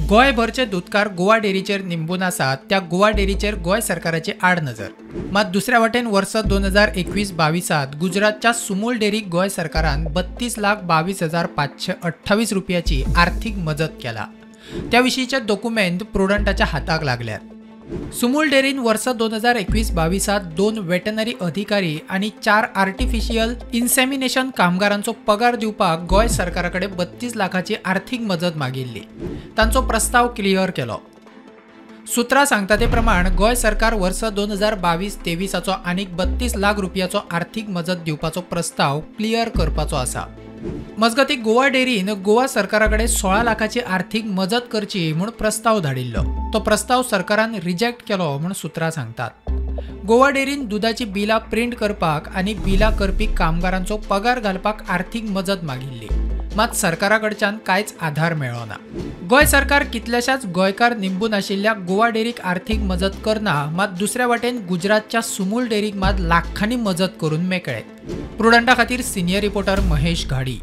गोंयभरचे दुदकार गोवा डेरीचेर निंबून आसात. त्या गोवा डेरीचेर गोंय सरकाराची आडनजर. मात दुसऱ्या वटेन वर्स 2021-22 गुजरातच्या सुमूल डेरीक गोंय सरकारान 32,22,528 रुपयाची आर्थिक मजत केला. त्या विशींचे दोकुमेंत प्रुडंटाच्या हाताक लागल्यात. सुमूल डेरीन वर्स 2021-22 2 वेटनरी अधिकारी आनी 4 आर्टिफिशियल इन्सेमिनेशन कामगारांचो पगार दिवपाक गोंय सरकारा कडेन 32 लाखाची आर्थिक मजत मागिल्ली. तांचो प्रस्ताव क्लियर केलो. सूत्रां सांगता ते प्रमाण गोंय सरकार वर्स 2022-23 आनीक 32 लाख रुपयाचो आर्थिक मजत दिवपाचो प्रस्ताव क्लियर करपाचो आसा. मजगती गोवा डेरीन गोवा सरकारा कडेन 16 लाखाची आर्थिक मजत करची म्हूण प्रस्ताव धाडिल्लो. तो प्रस्ताव सरकारान रिजेक्ट केलो म्हूण सूत्रां सांगतात. गोवा डेरीन दुदाची बिलां प्रिंट करपाक आनी बिलां करपी कामगारांचो पगार घालपाक आर्थिक मजत मागिल्ली. मात सरकारा कडच्यान कांयच आधार मेळ्ळो ना. गोंय सरकार कितल्याशाच गोंयकार निंबून आशिल्ल्या गोवा डेरीक आर्थिक मजत करना, मात दुसऱ्या वाटेन गुजरातच्या सुमूल डेरीक मात लाखांनी मजत करून मेकळे. प्रुडंटा खातीर सिनियर रिपोर्टर महेश घाडी.